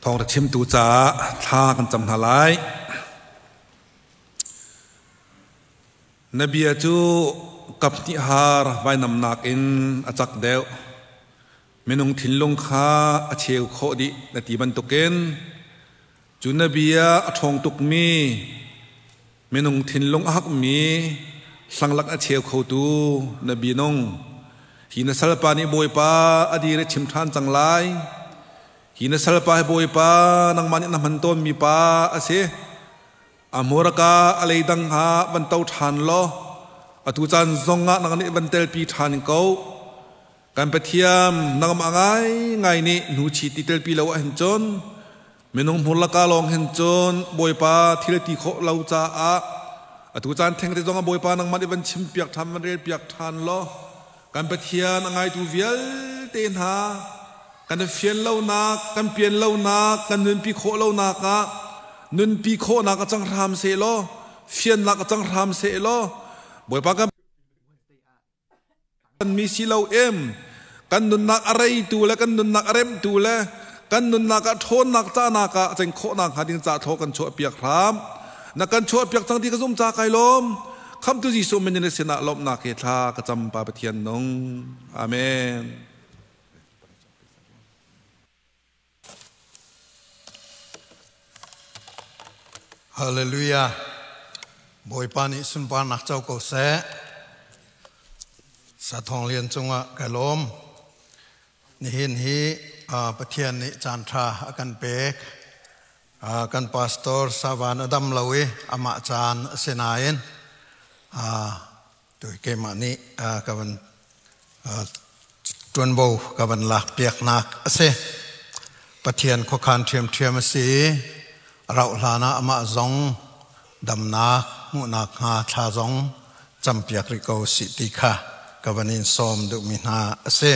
Thawngtha chimtu caah thla kan cam hna lai. Na bia cu kaphnih har vainam nakin a cak deuh. Minung thinlung kha a cheu khawh dih na ti bantukin cu na bia a ṭhawng tukmi minung thinlung a hakmi hlanglak a cheu khotu na binung hi na salpa nih Bawipa a dir i chim ṭhan cang lai. Hi na salpa hi Bawipa nangmah nih na hman tawnmi pa a si. A hmurka a leidang ha van to ṭhan law atu caan zong ah nang nih van telpi ṭhan ko. Kan Pathian nangmah ngaingai nih hnuchi ti telpi lo ahhin cun minung hmur laka lawng hin cun Bawipa thil ti khawh lo caah atu caan theng te zong ah Bawipa nangmah nih van chimpiak ṭhan van relpiak ṭhan law kan Pathian a ngaitu vialte hna kan fian lonak kan pian lonak kan nunpi khawh lonak ah nunpi khawhnak a cang hram seh law fiannak a cang hram seh law Bawipa kan mi si lo em kan nunnak a reitu le kan nunnak a remtu le kan nunnak ah ṭhawnnak cahnak ah ceng khawhnak hnga ding ca thaw kan chuah piak hram na kan chuah piak cang ti ka zum ca kai lawm khamtu Jesuh min in sinah lawmhnak he thla ka cam pa Pathian nung amen. Hallelujah. Bawipa nih sunparnak co ko seh. Sathawng lian cungah ka lawm. Nihin hi Pathian nih caan ṭha a kan pek. Kan pastor Savan a dam lo i amah caan a si nain Tui keimah nih ka van ṭuanvo ka van lak piaknak a si. Pathian khuakhan ṭhiamṭhiam a si i rauh hlan ah amah zong damnak hmuhnak hnga thla zong campiak rih ko sih ti kha ka van in sawm duhmi hna a si.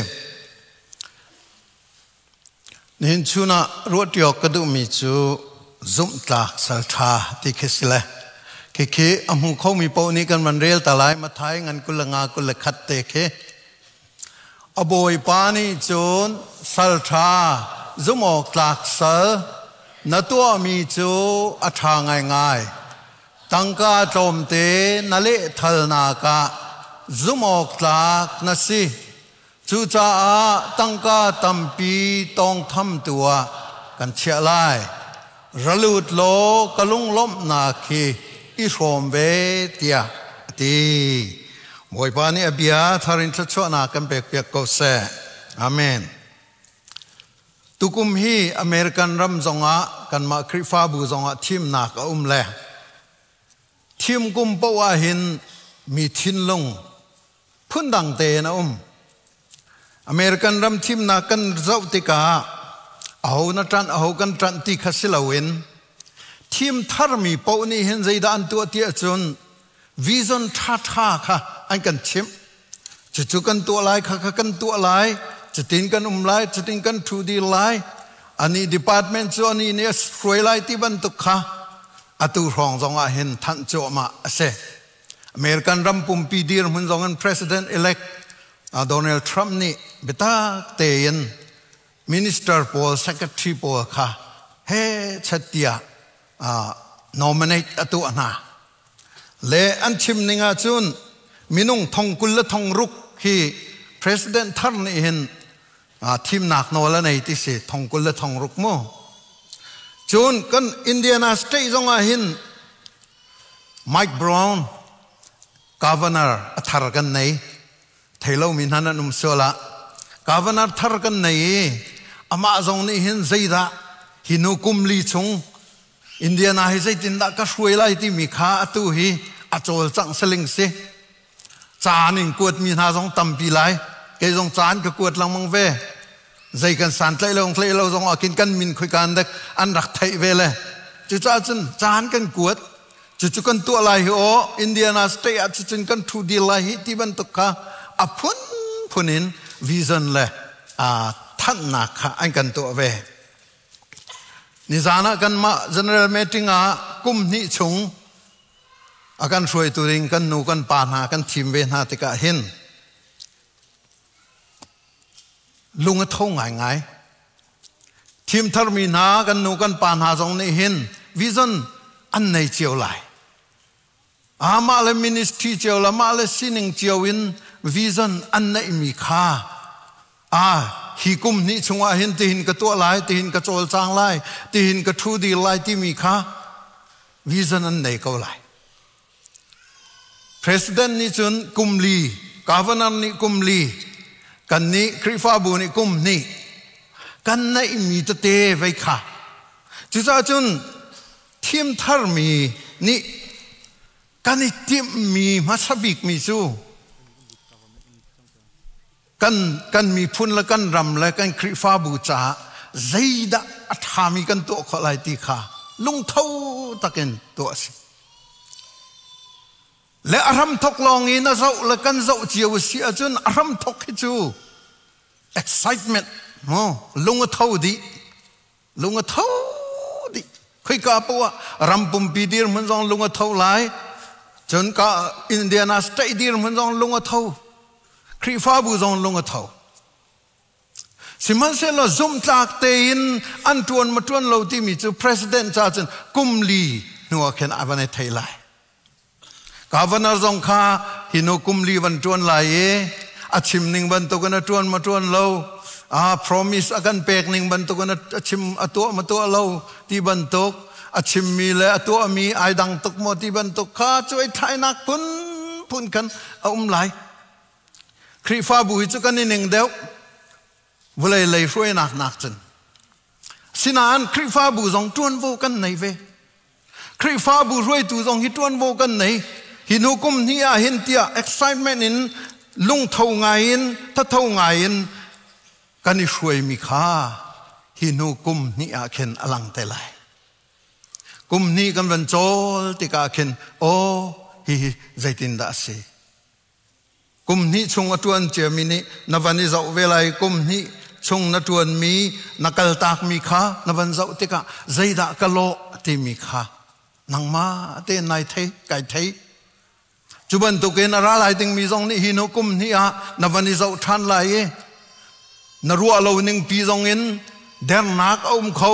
Nihin chun ah ruahṭi awk ka duhmi cu zumhtlak salṭha ti khi si le khikhi a hmu khomi paoh nih kan van rel ta lai Mathai ngan 25 21 te khi a bawipa nih cun salṭha zumh tlak sal na tuahmi cu a ṭha ngaingai tangka tlawmte na lehthalnak ah zumh awk tlak na si. Cucaah tangka tampi tawngthamtu ah kan chiah lai. Ra lut law ka lunglawmhnak hi i hrawm ve tiah a ti. Bawipa nih a bia thar in thluachuahnak kan pekpiak ko seh. Amen. Tukum hi American ram zongah kanmah Khrihfabu zongah thimnak a um le thim kum poah ah hin mi thinlung phundang tein a um. American ram thimnak kan zoh tikah aho na ṭanh aho kan ṭanh ti kha si loin thim tharmi paoh nih hin zeidah an tuah ti ahcun vision ṭhaṭha kha an kan chimh. Cucu kan tuah lai kha kha kan tuah lai cutin kan um lai cutin kan ṭhu dir lai ani department cu ani nih a hruai lai ti bantuk kha atu hrawng zong ah hin thanh cuahmah a si. American ram pumpi dirhmun zong in President elect Donald Trump nih biatak tein minister pawl secretary pawl kha he chat tiah nominate a tuah hna. Le an chim ning ahcun minung thong kul le thong ruk hi president thar nih hin thimnak nawl a nei ti si thong kul le thong ruk mu. Cun kan Indiana state zong ah hin Mike Brown governor a thar kan nei thei lomi hna nan um sual ah governor thar kan nei i amah zong nih hin zeidah hi nu kum li chung Indiana hi zeitindah ka hruai lai timi kha atu hi a cawlcangh saling si caan in kuatmi hna zong tampi lai kei zong caan ka kuat lengmang ve zei kan san tlaih lo tlaih lo zong ah kin kan min khuikan dek an rak theih ve le cucaah cun caan kan kuat cucu kan tuah lai hi aw Indiana state ah cucun kan thu deal lai hi ti bantuk kha a phun phun in vision le thanhnak kha an kan tuah ve nizan ah kanmah general meeting ah kum hnih chung a kan hruaitu ding kan nu kan pa hna kan thim ve hna tikah hin lung a tho ngaingai. Thim tharmi hna kan nu kan pa hna zong nih hin vision an nei cio lai. Amah le ministry cio le mah le sining cio in vision an neihmi kha a hi kum hnih chungah hin tihin ka tuah lai, tihin ka cawlcang lai, tihin ka ṭhu dir lai timi kha vision an nei ko lai. President nih cun kum li, governor nih kum li, kan nih Khrihfabu nih kum hnih kan neihmi tete vei kha. Cucaah cun thim tharmi nih kan i timhmi hmasa bikmi cu kan kan miphun le kan ram le kan Khrihfabu caah zeidah a ṭhami kan tuah khawh lai ti kha lungtho takin tuah a si. Le a hramthok lawng in a zoh le kan zoh cio a si ahcun a hramthok hi cu excitement mu lung a tho dih lung a tho dih khoika poah ram pumpi dirhmun zong lung a tho lai cun ka Indiana state dirhmun zong lung a tho Khrihfabu zong lung a tho sihmanhsehlaw zumhtlak tein an tuan ma tuan lo timi cu president ca cun kum li hnu ah khin a van i thei lai Governor zong kha hi nu kum li van ṭuan lai i a chim ning bantukin a ṭuan ma ṭuan lo, a promise a kan pek ning bantukin a chim a tuah ma tuah lo ti bantuk, a chimmi le a tuahmi ai dang tuk maw ti bantuk kha cuai thlainak phunphun khan a um lai. Khrihfabu hi cu kan i ning deuh vawlei lei hruainak nak cun. Sinain Khrihfabu zong ṭuanvo kan nei ve. Khrihfabu hruaitu zong hi ṭuanvo kan nei. Hi hnu kum hnih ah hin tiah excitement in lungtho ngai in thatho ngai in kan i hruaimi kha hi hnu kum hnih ah khin a lang te lai. Kum hnih kan van cawl tikah khin aw hihi zeitindah a si? Kum hnih chung a ṭuan ciami nih na van i zoh ve lai. Kum hnih chung na ṭuanmi, na kaltakmi kha na van zoh tikah zeidah ka lawh timi kha nangmah tein nai thei, kai thei. Cu bantukin a ra lai dingmi zong nih hi hnu kum hnih ah na van i zoh ṭhan lai i na ruah lo ning pi zong in dernak a um kho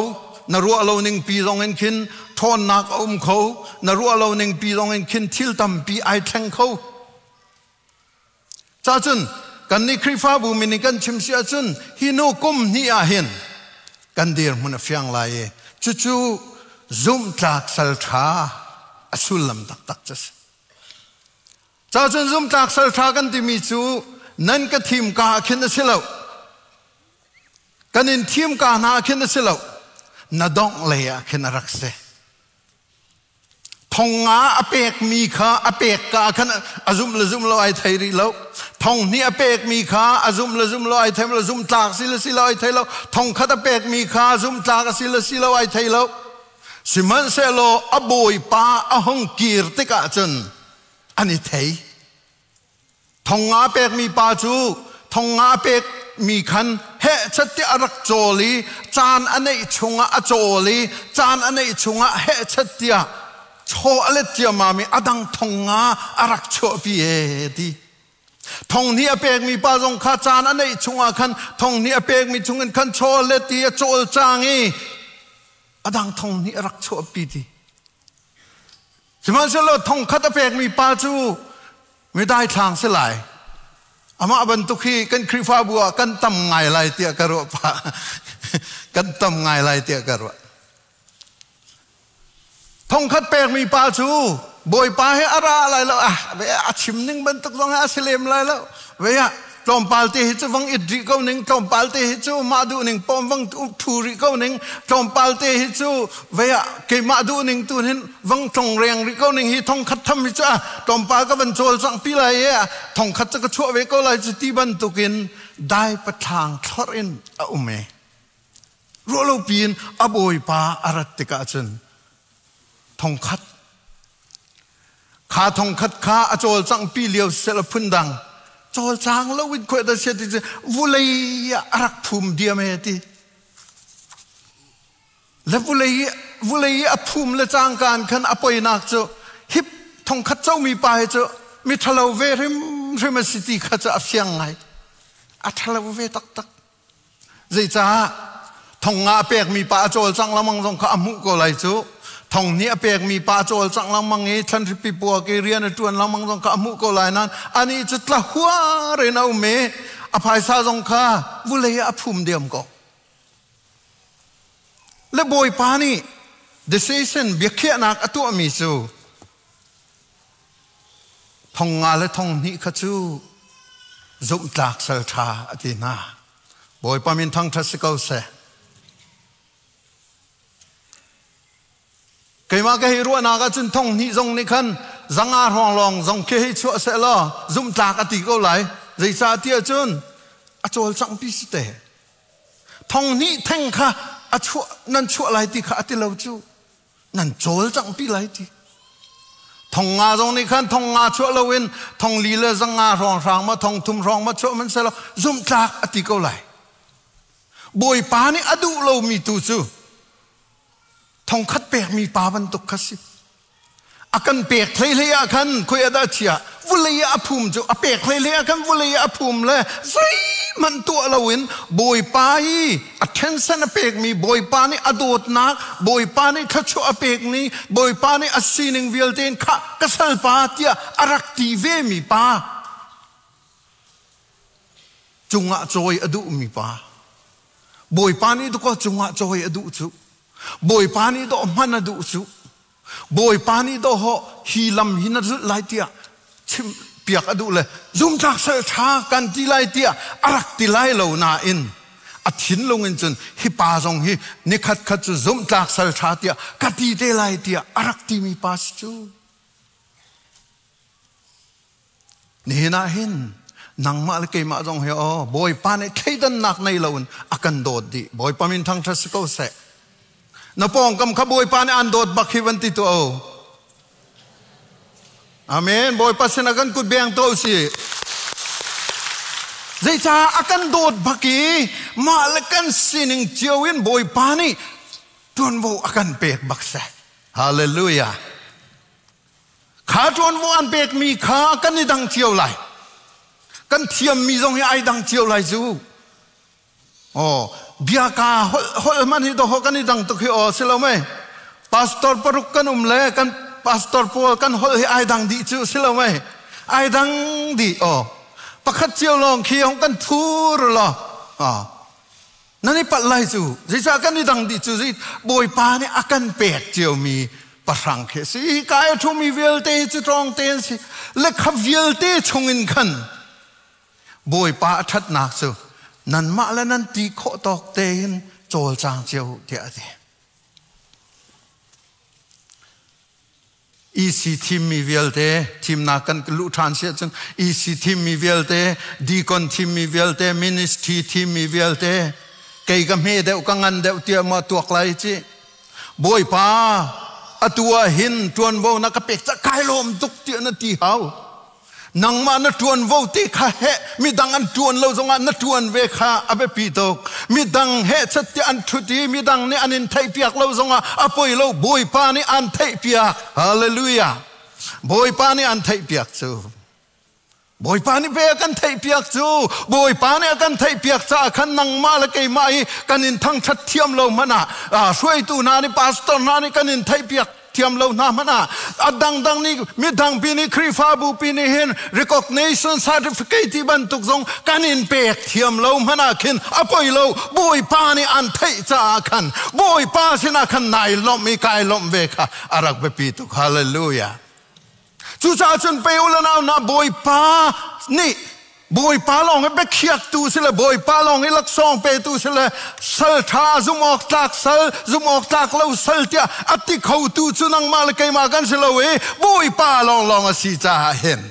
na ruah lo ning pi zong in khin ṭhawnnak a um kho na ruah lo ning pi zong in khin thil tampi ai thleng kho ca cun kan nih Khrihfabu min in kan chim si ahcun hi nu kum hnih ah hin kan dirhmun a fiang lai i cucu zumhtlak sal ṭha a sullam taktak cu a si. Ca cun zumtlak salṭha kan timi cu nan ka thim ka ah khin a si lo. Kan in thim ka hna ah khin a si lo. Na dongh lei ah khin a rak si. Thong nga a pekmi kha a pek ka khan a zum le zum lo ai thei rih lo. Thong hnih a pekmi kha a zum le zum lo ai thei lo. Zum tlak si le si lo ai thei lo. Thong khat a pekmi kha zum tlak a si le si lo ai thei lo. Sihmanhsehlaw a bawipa a hung kir tikah cun an i thei. Thong nga pekmi pa cu thong nga pekmi khan heh chat tiah a rak cawl i caan a neih chungah a cawl i caan a neih chungah heh chat tiah chaw a let ciammam i a dang thong nga a rak chuahpi e ti. Thong hnih a pekmi pa zong kha caan a neih chungah khan thong hnih a pekmi chungin khan chaw a let i a cawl cang i a dang thong hnih a rak chuahpi ti. Sihmanhsehlaw thong khat a pekmi pa cu mi daithlang si lai. Amah bantuk hi kan Khrihfabu ah kan tam ngai lai tiah ka ruah pah. Kan tam ngai lai tiah ka ruah. Thong khat pekmi pa cu Bawipa he a ra lai lo ah a chim ning bantuk zong a si lem lai lo. Ve ah tlawmpal te hi cu vang it rih ko ning tlawmpal te hi cu mah duh ning pawm vang thu rih ko ning tlawmpal te hi cu vei ah keimah duh ning tu hin vang tlong reng rih ko ning hi thong khat tham hi cu a tlawmpal ka van cawl cang pi lai e thong khat cu ka chuah ve ko lai cu ti bantukin dai pathlang thlorh in a um e ruahlo piin a bawipa a rat tikah cun thong khat Kha thongkhat kha a cawlcanghpi lio siseh phundang cawlcang lo in khuai dah sia ti cu vulei ah a rak phum diam e ti. Le vulei vulei a phum le cangkaan khan a poinak cu hip thongkhat comi pa hi cu mi ṭhalo ve hrimhrim a si ti kha cu a fiang ngai. A ṭhalo ve taktak. Zeicah? Thong nga a pekmi pa a cawlcangh lengmang zong kha a hmuh ko lai cu. Thong hnih a pekmi pa a cawlcangh lengmang i thlanhripi puak i rian a ṭuan lengmang zong kha a hmuh ko lai nain anih cu tlahuar in a um i a phaisa zong kha vulei ah a phum diam ko. Le Bawipa nih decision biakhiahnak a tuahmi cu thong nga le thong hnih kha cu zumhtlak sal ṭha a ti hna. Bawipa min thangṭhat si ko seh. Keimah ka hei ruahnak ahcun thong hnih zong nih khan zanga hrawng lawng zong khi hei chuah seh law zumhtlak a ti ko lai. Zeicah ti ahcun a cawlcangh pi si te. Thong hnih theng kha a chuah nan chuah lai ti kha a ti lo cu. Nan cawlcangh pi lai ti. Thong nga zong nih khan thong nga chuah loin thong li le zanga hrawng hrang ma thong thum hrawng ma chuah man selaw zumhtlak a ti ko lai. Bawipa nih a duh lomi tu cu thongkhat pekmi pa bantuk kha si. A kan pek hlei hlei ah khan khoi ah dah chia vulei ah a phum cu a pek hlei hlei ah khan vulei ah a phum le zeihmanh tuah loin Bawipa i a ṭhensen a pekmi Bawipa nih a dawtnak Bawipa nih thluachuah a pekmi Bawipa nih a sining vialte in khah ka salpa tiah a rak ti vemi pa cungah cawi a duhmi pa Bawipa nih dakaw cungah cawi a duh cu Bawipa nih dawh hman a duh cu Bawipa nih dawh hi lam hi na zulh lai tiah chim piak a duh le zumtlak sal ṭha kan ti lai tiah a rak ti lai lo nain a thinlung in cun hi pa zong hi nikhat khat cu zumtlak sal ṭha tiah ka ti te lai tiah a rak timi pa si cu. Nihin ah hin nangmah le keimah zong hi aw Bawipa nih thleidannak nei loin a kan dawt dih. Bawipa min thangṭhat si ko seh. Na pawngkam kha Bawipa nih aan dawt bak hi van ti tuah o. Amen. Bawipa sinah kan kut beng to si. Zeicah a kan dawt bak i mah le kan sining cio in Bawipa nih ṭuanvo a kan pek bak seh. Hallelujah. Kha ṭuanvo an pekmi kha kan i dang cio lai. Kan thiammi zong hi ai dang cio lai cu. Oh, biaka holh hman hi doho kan i dang tuk hi aw si lo mei. Pastor paruk kan um le kan pastor pawl kan holh hi ai dang dih cu si lo mei. Ai dang dih aw. Pakhat cio lawng khi hong kan thur lo. Oh. Nan i palh lai cu. Zeicah kan i dang dih cu Bawipa nih a kan pek ciomi pahrang khi a si. Hi ka i ṭhumi vialte cu ṭawng te an si. Le kha vialte chungin khan Bawipa a ṭhatnak cu nanmah le nan ti khawh tawk tein cawlcang cio tiah a ti. EC thimmi vialte thimnak kan luh ṭhan si ahcun EC thimmi vialte deacon thimmi vialte ministry thimmi vialte kei ka hme deuh ka ngan deuh tiah maw tuak lai ci Bawipa atu ah hin ṭuanvo na ka pek ca kai lawm tuk tiah na ti hau Nangmah na ṭuanvo te kha heh midang an ṭuan lo zongah na ṭuan ve kha a biapi tuk. Midang heh chat tiah an ṭhut i midang nih an in theihpiak lo zongah a poi lo. Bawipa nih an theihpiak. Hallelujah. Bawipa nih an theihpiak cu. Bawipa nih pe a kan theihpiak cu. Bawipa nih a kan theihpiak caah khan nangmah le keimah hi kan in thangṭhat thiam lo hmanh ah hruaitu hna nih pastor hna nih kan in theihpiak thiam lo hna hmanh ah a dangdang nih midang pi nih Khrihfabu pi nih hin recognition certificate ti bantuk zong kan in pek thiam lo hmanh ah khin a poi lo. Bawipa nih an theih caah khan Bawipa sinah khan nai lawmh i kai lawmh ve kha a rak biapi tuk. Hallelujah. Cucaah cun pe u le nau hna, Bawipa nih Bawipa lawng hi biakhiaktu si le Bawipa lawng hi laksawng petu si le sal ṭha zumh awk tlak sal zumh awk tlak lo sal tiah a ti khotu cu nangmah le keimah kan si lo i Bawipa lawnglawng a si caah hin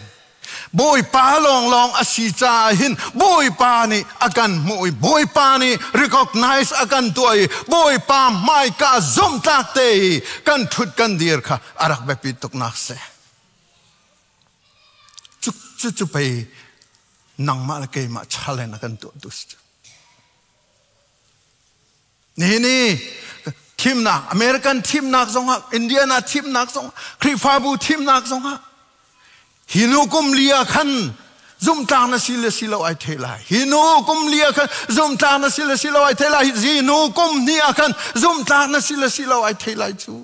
Bawipa lawnglawng a si caah hin Bawipa nih a kan hmuh i Bawipa nih recognize a kan tuah i Bawipa hmaika zumhtlak te i kan ṭhut kan dir kha a rak biapi tuknak si. Cu cu cu pei nangmah le keimah challenge a kan tuah tu si. Nihin i thimnak, American thimnak zongah, Indiana thimnak zongah, Khrihfabu thimnak zongah, hi hnu kum li ah khan Zumtlang na si le si lo ai thei lai. Hi nu kum li ah khan zumtlang na si le si lo ai thei lai. Hi nu kum hnih ah khan zumtlang na si le si lo ai thei lai cu.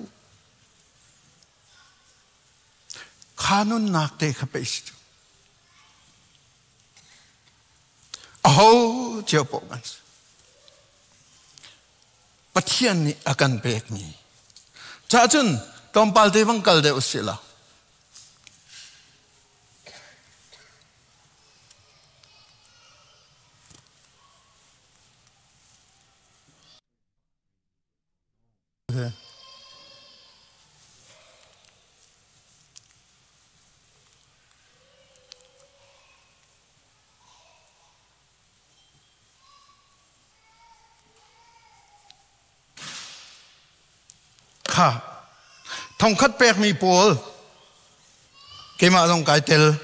Kha nunnak te kha pei si cu. Aho cio paoh kan si. Pathian nih a kan pekmi. Cah cun tlawmpal te vang kal deuh si la. Kha thongkhat pekmi pawl keimah zong kai tel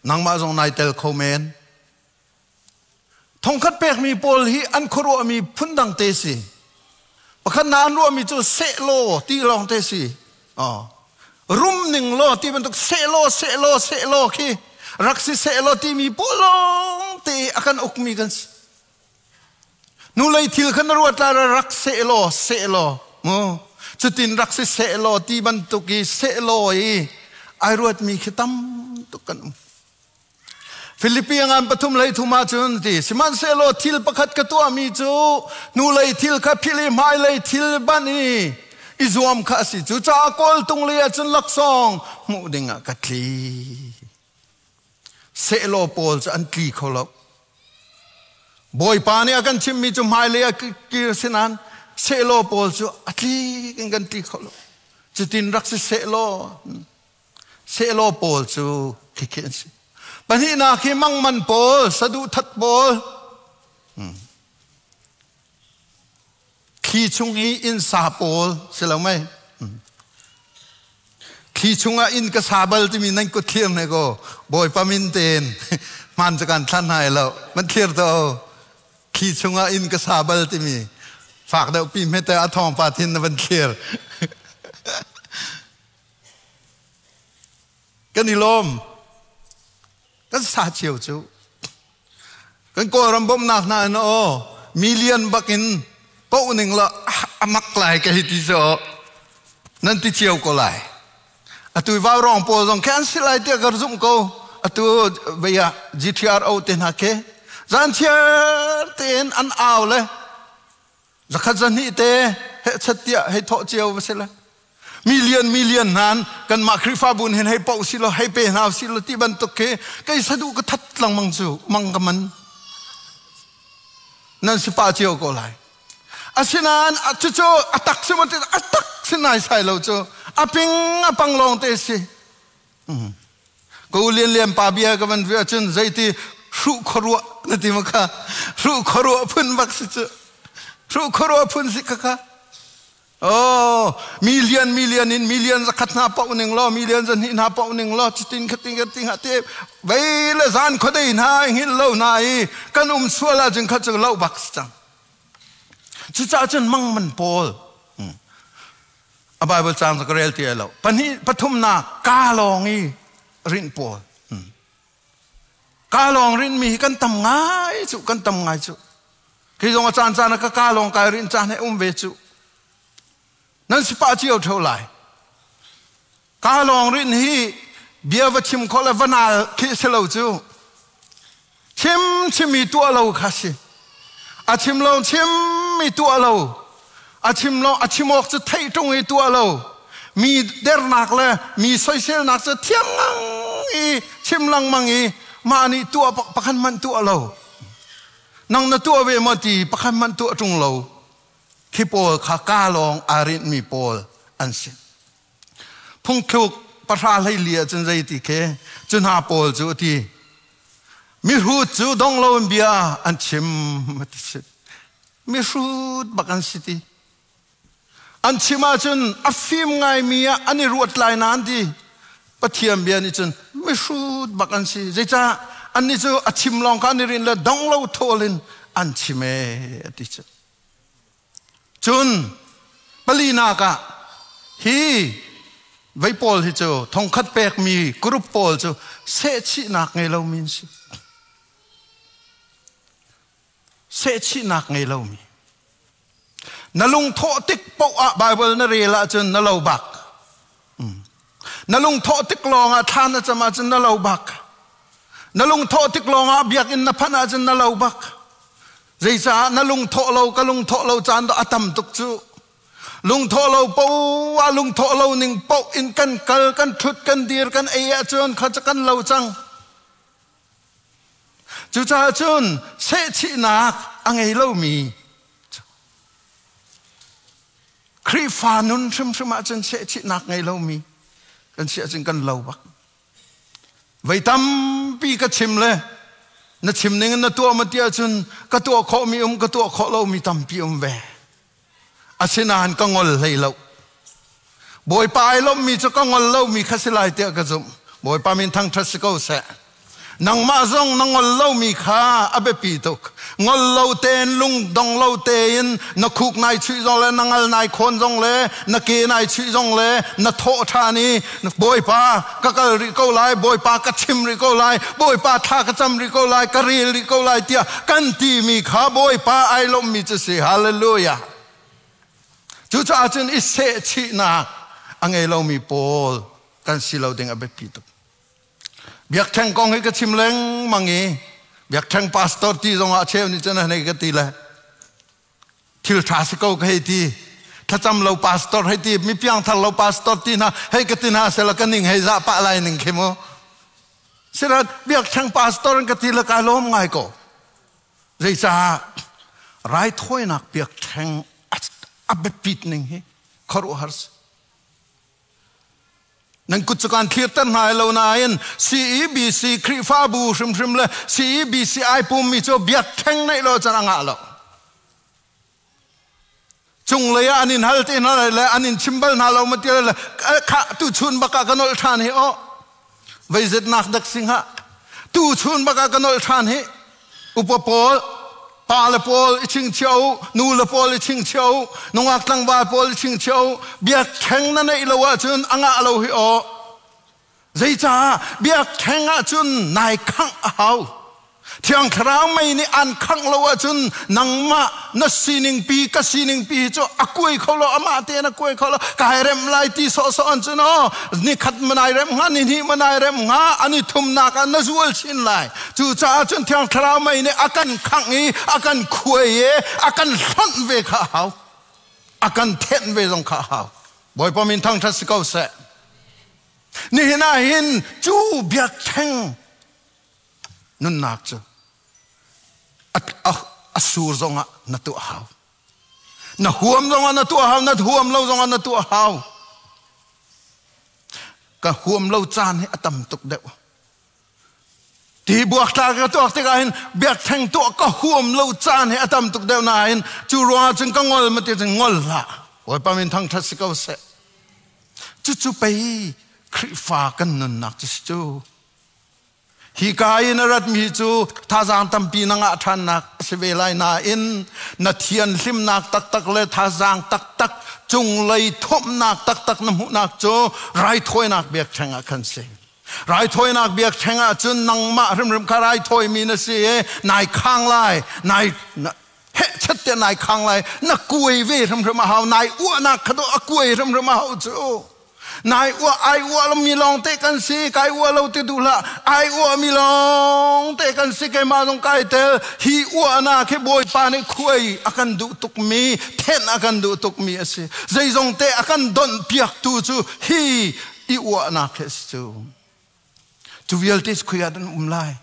nangmah zong nai tel kho men Thongkhat pekmi pawl hi an khuaruahmi phundang te si. Pakhat na an ruahmi cu seh law ti lawng te si. Oh. Rum ning law ti bantuk seh law seh law seh law khi rak si seh law timi pawl lawng te a kan ukmi kan si. Nu lei thil khan na ruat la rak seh law seh law mu cutin rak si seh law ti bantuk i seh law i ai ruatmi khi tam tuk kan um. Filipi ngan pathum lei thum ahcun ti sihmanhsehlaw thil pakhat ka tuahmi cu hnulei thil kha philh i hmailei thil banh i i zuam kha a si. Cucaah kawltung lei ahcun laksawng hmuh dingah ka tli. Sehlaw pawl cu an tli kho lo. Bawipa nih a kan chimmi cu hmailei ah kir sinan sehlaw pawl cu a tli in kan tli kho lo. Cutin rak si sehlaw Sehlaw pawl cu khikhi an si. Pahnihnak hi mangman pawl, saduhthat pawl. Thli chung i inn sa pawl si lo mei. Thli chungah inn ka sa bal timi nan kut thlir ne ko. Bawipa min tein hman cu kan thlan hai lo. Man thlir to. Thli chungah inn ka sa bal timi fak deuh pi hmete a thawng pa thin na van thlir. Kan i lawm. Kan sa cio cu. Kan Kawlram bawmhnak hna in aw million bak in poh ning la a mak lai ka hi ti cu nan ti cio ko lai. Atu vau rong pawl zong khi an si lai tiah ka zumh ko. Atu vei ah GTRO te hna khi zan chiar tein an au le zakhat zahnih te heh chat tiah hei thawh cio va si le million million nan kanmah Khrihfabu hin hei poh si lo hei pe hna si lo ti bantuk khi kei sadu ka that lengmang cu mang ka man nan si pa cio ko lai asinain cucu a tak si maw a tak si nai sai lo cu a ping a pang lawng te si ko lian lian pa bia ka van via cun zeiti hruh khuaruah na ti ma kha hruh khuaruah phun bak si cu hruh khuaruah phun si kha kha Oh, million million in million zakhat hna paoh ning law million zahnih hna paoh ning law cutin khatin khatin ha te vei le zan khuadei hna hngilh lo hna i kan um sual ahcun kha cu lo bak si cang. Cucaah cun mang man pawl a Bible cang ka rel ti lo. Pahnih pathumnak ka lawng i rinh pawl. Ka lawng rinmi hi kan tam ngai cu kan tam ngai cu. Khi zong a caan caan ah ka ka lawng kai rin caan he um ve cu. Nan si pah cio theo lai. Ka lawng rin hi bia va chim kho le va nal khi si lo cu. Chim chimi tuah lo kha si. A chim lo chim mi tuah lo. A chim lo a chim awk cu theih ṭung i tuah lo. Mi dernak le mi soiselnak cu thiang ngang i chim lengmang i mah nih tuah pakhat hmanh tuah lo. Nang na tuah ve maw ti pakhat hmanh tuah ṭung lo. Khi pawl kha ka lawng aa rinhmi pawl an si. Phungthluk 10 14 ahcun zei ti khi cu hna pawl cu a ti. Mihrut cu dong lo in bia an chim a ti si. Mihrut bak an si ti. An chim ahcun a fim ngaimi ah an i ruat lai na an ti. Pathian bia nih cun mihrut bak an si. Zeicah annih cu a chim lawng kha an i rin le dong lo thawl in an chim ee a ti cu. Cun palinak ah hi vei pawl hi cu thongkhat pekmi group pawl cu sehchihnak ngei lomi an si. Sehchihnak ngei lomi. Na lungthawh tik paoh ah Bible na rel ahcun na lo bak. Na lungthawh tik lawng ah thla na cam ahcun na lo bak. Na lungthawh tik lawng ah biakinn na phanh ahcun na lo bak. Zeicah na lungthawh lo ka lungthawh lo caan a tam tuk cu. Lungthawh lo poah lungthawh lo ning paoh in kan kal kan thut kan dir kan ei ahcun kha kan lo cang. Cucaah cun sehchihnak a ngei lomi Khrihfa nun hrimhrim ahcun sehchihnak ngei lomi kan si ahcun kan lo bak. Voi tampi ka chim le na chim ning in na tuah ma ti ahcun ka tuah khawhmi um ka tuah khawh lomi tampi um ve. Asinain ka ngol hlei lo. Bawipa ai lawmmi cu ka ngol lomi kha si lai tiah ka zumh. Bawipa min thangṭhat si ko seh. Nangmah zong na ngol lomi kha a biapi tuk. Ngol lo tein lungdong lo tein na khuk nai chuih zong le na ngal nai khawn zong le na ke nai chuih zong le na thawh ṭhan i Bawipa ka kal rih ko lai, Bawipa ka chim rih ko lai, Bawipa thla ka cam rih ko lai, ka rel rih ko lai tiah kan timi kha Bawipa ai lawmmi cu si. Hallelujah. Cucaah cun i sehchihnak a ngei lomi pawl kan si lo ding a biapi tuk. Biakṭheng kong hi ka chim lengmang i biakṭheng pastor ti zongah cheu nih cun hei ka ti le thil ṭha si ko ka hei ti thlacam lo pastor hei ti mi piangthar lo pastor ti hna hei ka ti hna sela ka ning hei zah pah lai ning khi mu sirat biakṭheng pastor in ka ti le kai lawm ngai ko Zeicah raithawinak biakṭheng a biapit ning hi khuaruahhar si. Nan kut cu kan thlirter hna lo nain CEBC Khrihfabu hrimhrim le CEBC ai pummi cu biakṭheng neih lo can a ngah lo. Cunglei ah an in hal te hna le an in chim bal hna lo ma ti le kha tu chun bak ah ka nolh ṭhan hi aw veizet nak dak sing ha tu chun bak ah ka nolh ṭhan hi upa pawl pa le pawl i chingchio nu le pawl i chingchio nungak tlangval pawl i chingchio biakṭheng na neih lo ahcun a ngah lo hi aw Zeicah biakṭheng ahcun nai khangh a hau. Thiang Thlarau mei nih an khangh lo ahcun nangmah na sining pi ka sining pi cu a kuai kho lo amah tein a kuai kho lo kai rem lai ti sawhsawh an cun aw ni khat manai rem hnga ni hnih manai rem hnga ani thumnak ah na zual chin lai cucaah cun Thiang Thlarau mei nih a kan khangh i a kan khuai i a kan hlonh ve kha a hau a kan thenh ve zong kha a hau Bawipa min thangṭhat si ko seh Nihin ah hin cu biakṭheng nunnak cu a sur zongah na tuah hau. Na huam zongah na tuah hau, na huam lo zongah na tuah hau. Ka huam lo caan hi a tam tuk deuh. Ti buaktlak ka tuak tikah hin biakṭheng tuah ka huam lo caan hi a tam tuk deuh nain cu ruangah cun ka ngol ma ti cun ngol hlah. Bawipa min thangṭhat si ko seh. Cucu pei Khrihfa kan nunnak cu si cu. Hi ka in a ratmi cu thazaang tampi na ngah ṭhannak a si ve lai nain na thianhlimnak taktak le thazaang taktak cunglei thawmhnak taktak na hmuhnak cu raithawinak biakṭheng ah khan si. Raithawinak biakṭheng ah cun nangmah hrimhrim kha raithawimi na si i nai khang lai, nai hehchat te nai khang lai na kuai ve hrimhrim a hau nai uahnak kha a kuai hrimhrim a hau cu nai uah ai uah mi lawng te kan si kai uah lo ti duh hlah ai uah mi lawng te kan si keimah zong kai tel hi uahnak hi bawipa nih khuai a kan duh tuk mi thenh a kan duh tuk mi a si zeizong te a kan donh piak tu cu hi i uahnak hi a si cu Cu vialte cu khui ah dah na um lai?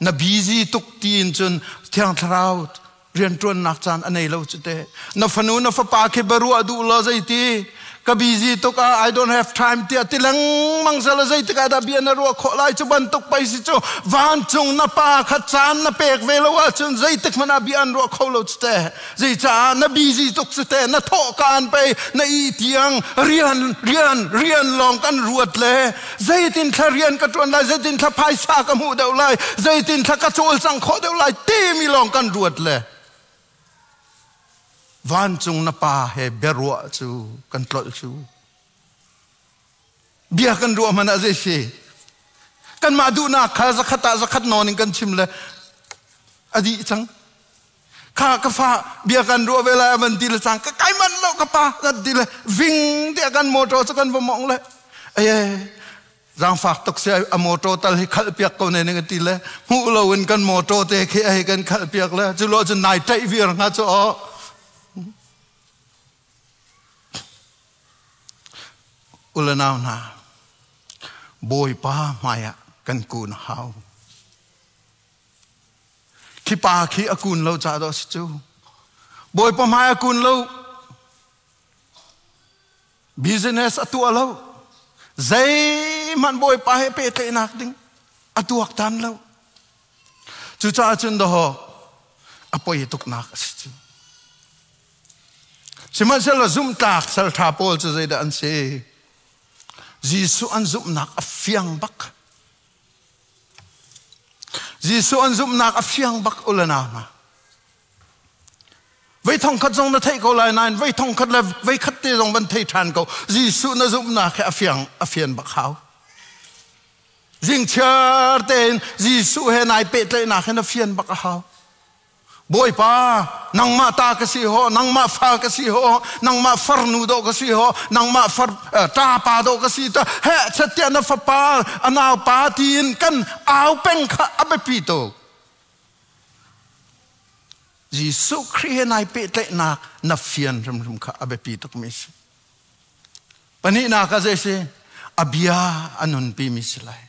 Na busy tuk tiin cun Thiang Thlarau rianṭuannak caan a nei lo cu teh. Na fanu na fapa khi biaruah duh law zeiti? Ka busy tuk ah I don't have time tiah ti lengmang sela zeitik ah dah bia na ruah khawh lai cu bantuk pei si cu vancung na pa kha caan na pek ve lo ahcun zeitik hmanh ah bia an ruah kho lo cu teh. Zeicah na busy tuk cu te na thawhkaan pei na i tiang rian rian rian lawng kan ruat le zeitin thla rian ka ṭuan lai zeitin thla phaisa ka hmuh deuh lai zeitin thla ka cawlcang khawh deuh lai timi lawng kan ruat le vancung na pa he biaruah cu kan tlolh cu bia kan ruah hmanh ah zei si kanmah duhnak kha zakhat ah zakhat nawn in kan chim le a dih cang. Kha ka fa bia kan ruah ve lai van ti le cang ka kai man lo ka pa kan ti le ving tiah kan motor cu kan va mong le aye zaangfak tuk si a motor tal hi khalh piak ko ne ning ti le hmuh lo in kan motor te khi ai kan khalh piak le cu lo cun nai taih vir nga cu o ulanau hna bawipa hmaiah kan kun hau Khi pa khi a kun lo ca dawh si cu. Bawipa hmai a kun lo. Business a tuah lo. Zeihmanh Bawipa he pehtlaihnak ding a tuaktan lo. Cucaah cun dawh a poi tuknak a si cu. Sihmanhsehlaw zumhtlak salṭha pawl cu zeidah an si? Jesuh an zumhnak a fiang bak. Jesuh an zumhnak a fiang bak ulana hna. Vei thong khat zong na theih ko lai nain vei thong khat le vei khat te zong van thei ṭhan ko. Jesuh na zumhnak he a fiang a fian bak hau. Zingchiar tein Jesuh he nai pehtlaihnak he na fian bak a hau. Bawipa, nangmah ta ka si ho, nangmah fa ka si ho, nangmah farnu dawh ka si ho, nangmah far ṭapa dawh ka si ta he chattiah na fapa a naupa tiin kan au peng kha a biapi tuk. Jesuh Khrih he nai pehtlaihnak na fian hrimhrim kha a biapi tukmi si. Pahnihnak ah zei si? A bia a nunpi mi si lai.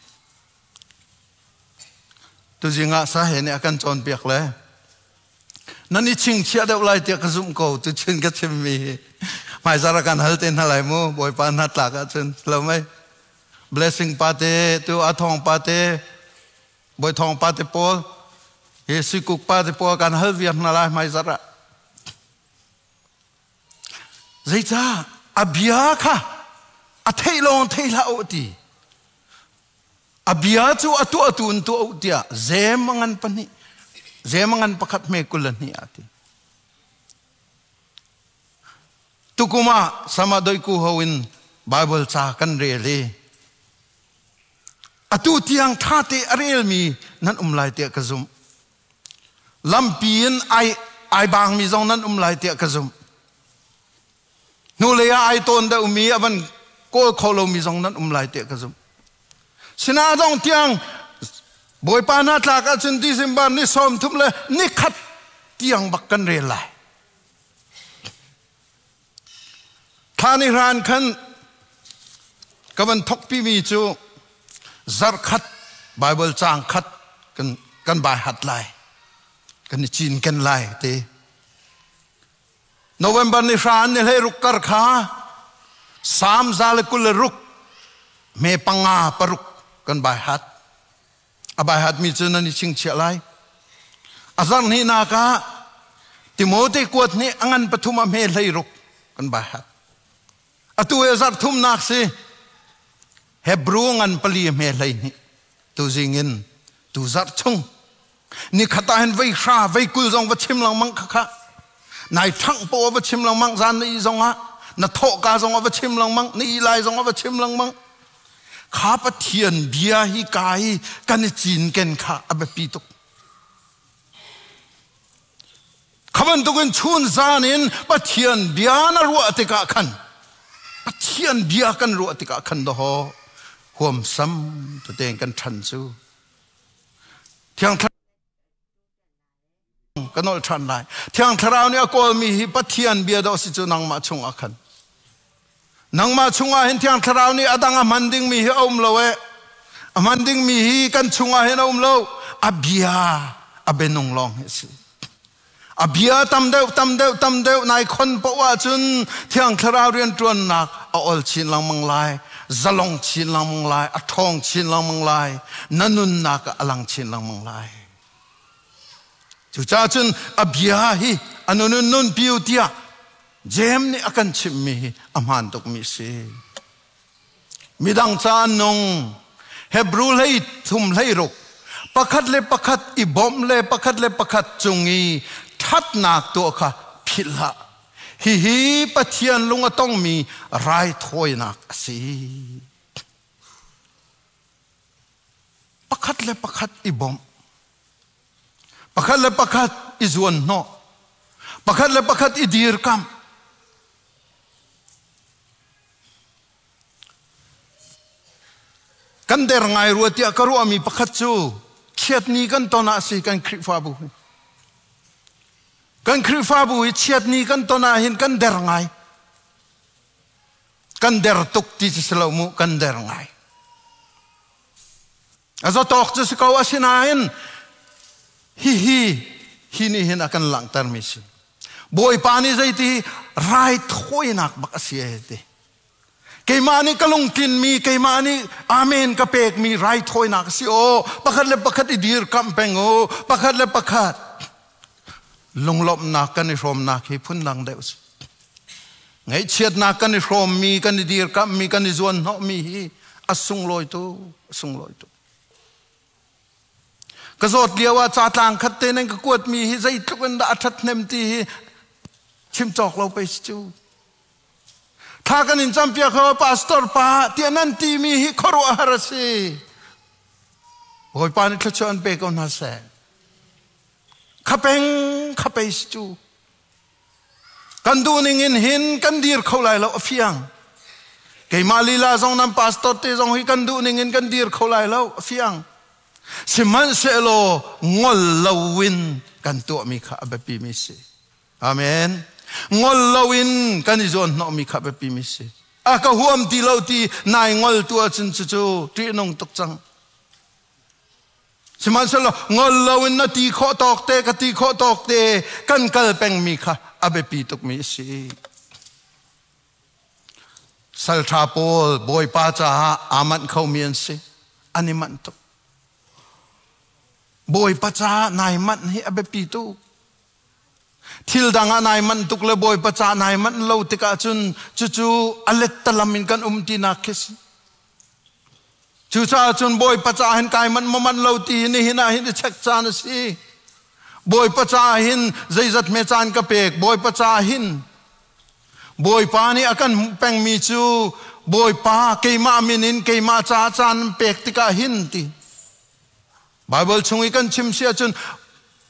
Tuzing ah sahe nih a kan cawnpiak le nan i chingchiah deuh lai tiah ka zumh ko tu chin ka chimmi hi hmaizar a kan hal te hna lai mu bawipa hna tlak ahcun lo mei blessing pa te tu a thong pa te bawi thong pa te pawl hi sikuk pa te pawl kan hal viar hna lai hmaizar ah zeicah a bia kha a theih lawng thei hlah u ti A bia cu a tuahtu in tuah u tiah zem a ngan pahnih zem a ngan pakhat hme 22 ah ti. Tukum ah sama doiku ho in Bible ca kan rel i atu tiang ṭha te a relmi nan um lai tiah ka zumh. Lampi in ai ai bangmi zong nan um lai tiah ka zumh. Hnulei ah ai tawn deuhmi a van kawl kho lomi zong nan um lai tiah ka zumh. Sinah dong tiang Bawipa hna tlak ahcun December ni 30 le ni khat tiang bak kan rel lai. Thla ni hran khan ka van thokpi mi cu zarh khat Bible caang khat kan kan bai hat lai. Kan i cinken lai ti. November ni hra ni hlei ruk kar kha Salm 126 me panga paruk kan bai hat. A bai hat mi cu nan i chingchiah lai. A zarh hnihnak ah Timote kuat nih a ngan pathum a hme hlei ruk kan bai hat. Atu he zarh thumnak si Hebrew ngan pali hme hlei hnih tu zing in tu zarh chung Nikhat ah hin vei hra vei 20 zong va chim lengmang kha kha nai ṭhangh poah va chim lengmang zan na ih zong ah na thawhka zong ah va chim lengmang na ih lai zong ah va chim lengmang kha Pathian bia hi ka hi kan i cinken kha a biapi tuk kha bantukin chun zan in Pathian bia na ruah tikah khan Pathian bia kan ruah tikah khan daw huamsam tete kan ṭhan cu Thiang Thlarau ka nolh ṭhan lai. Thiang Thlarau nih a kawlmi hi Pathian bia dawh si cu nangmah chungah khan. Nangmah chungah hin Thiang Thlarau nih a dang a hman dingmi hi a um lo e. A hman dingmi hi kan chungah hin a um lo. A bia a bianung lawng hi a si. A bia tam deuh tam deuh tam deuh nai khon poh ahcun Thiang Thlarau rianṭuannak a ol chin lengmang lai, zalong chin lengmang lai, a ṭhawng chin lengmang lai, na nunnak ah a lang chin lengmang lai. Cucaah cun a bia hi a nun in nun piu tiah Jeim nih a kan chimhmi hi a hmaan tukmi a si. Midang ca an nung. Hebrew hlei thum hlei ruk. Pakhat le pakhat i bawmh le pakhat le pakhat cung i ṭhatnak tuah kha philh hlah. Hihi Pathian lung a tongmi raithawinak a si. Pakhat le pakhat i bawmh. Pakhat le pakhat i zuan hnawh. Pakhat le pakhat i dirkamh. Kan der ngai rua tiah ka ruahmi pakhat cu chiatni kan ton ah si kan Khrihfabu hi. Kan Khrihfabu hi chiatni kan ton ah hin kan der ngai. Kan der tuk ti cu si lo mu, kan der ngai. A zawtawk cu si ko asinain hihi hi nih hin a kan langhtermi si. Bawipa nih zeiti raithawinak bak a si e ti. Keimah nih ka lungtlinmi, keimah nih amen ka pekmi raithawinak a si aw. Pakhat le pakhat i dirkamh peng u. Pakhat le pakhat lunglawmhnak kan i hrawmnak hi phundang deuh si. Ngaihchiatnak kan i hrawmmi, kan i dirkamhmi, kan i zuanhnawhmi hi a sunglawi tuk, a sunglawi tuk. Ka zawt lio ah ca tlang khat te nan ka kuatmi hi zeitluk in dah a ṭhathnem ti hi chim cawk lo pei si cu. Thla kan in campiak ho pastor pa tiah nan timi hi khuaruahhar a si. Bawipa nih thluachuah an pe ko hna seh. Khapeng khapei si cu. Kan duh ning in hin kan dir kho lai lo a fiang. Keimah lila zong nan pastor te zong hi kan duh ning in kan dir kho lai lo a fiang. Sihmanhsehlaw ngol loin kan tuahmi kha a biapi mi si. Amen. Ngol loin kan i zawn hnawhmi kha biapi mi si. A ka huam ti lo ti nai ngol tu ahcun cucu ṭihnung tuk cang. Sihmanhsehlaw ngol loin na ti khawh tawk te ka ti khawh tawk te kan kal pengmi kha a biapi tukmi a si. Salṭha pawl Bawipa caah aa manh khomi an si. An i manh tuk. Bawipa caah nai manh hi a biapi tuk. Thil dang ah nai manh tuk le Bawipa ca nai manh lo tikah cun cucu a lettalam in kan um tinak khi si. Cucaah cun Bawipa ca hin kai manh maw manh lo ti hi nihin ah hin i check caan a si. Bawipa ca hin zeizat hme caan ka pek Bawipa ca hin Bawipa nih a kan hmuh pengmi cu Bawipa keimah min in keimah ca caan pek tikah hin ti. Baibal chung i kan chim si ahcun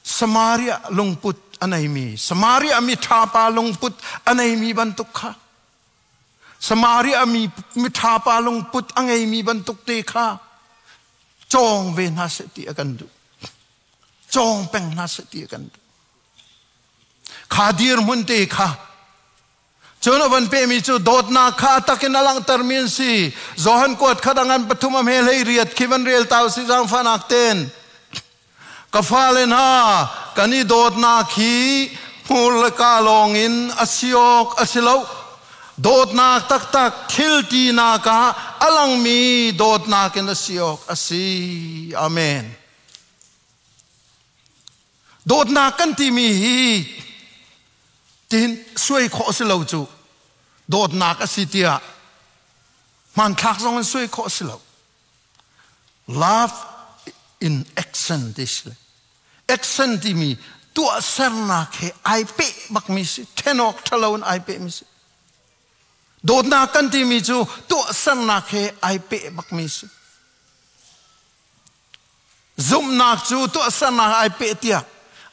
Samaria lungput a neimi Samaria mi ṭhapa lungput a neimi bantuk kha Samaria mi mi ṭhapa lungput a ngeimi bantuk te kha cawng ve hna seh ti a kan duh. Cawng peng hna seh ti a kan duh. Kha dirhmun te kha Cun a van pehmi cu dawtnak kha a takin a langhtermi an si. Johan kuat khat a ngan pathum a hme hlei riat khi van rel ta usih zaangfahnak ten. Ka fale hna, kan i dawtnak hi hmur le ka lawngin a si awk a si lo. Dawtnak taktak thil tinak ah a langmi dawtnak in a si awk a si. Amen. Dawtnak kan timi hi Tihin suai khawh a si lo cu dawtnak a si tiah hmanthlak zong in suai khawh a si lo. Love in action ti si. Action timi tuahsernak he ai peh bakmi si. Ṭhen awk ṭhalo in ai pehmi si. Dawtnak kan timi cu tuahsernak he ai peh bakmi si. Zumhnak cu tuahsernak ai peh tiah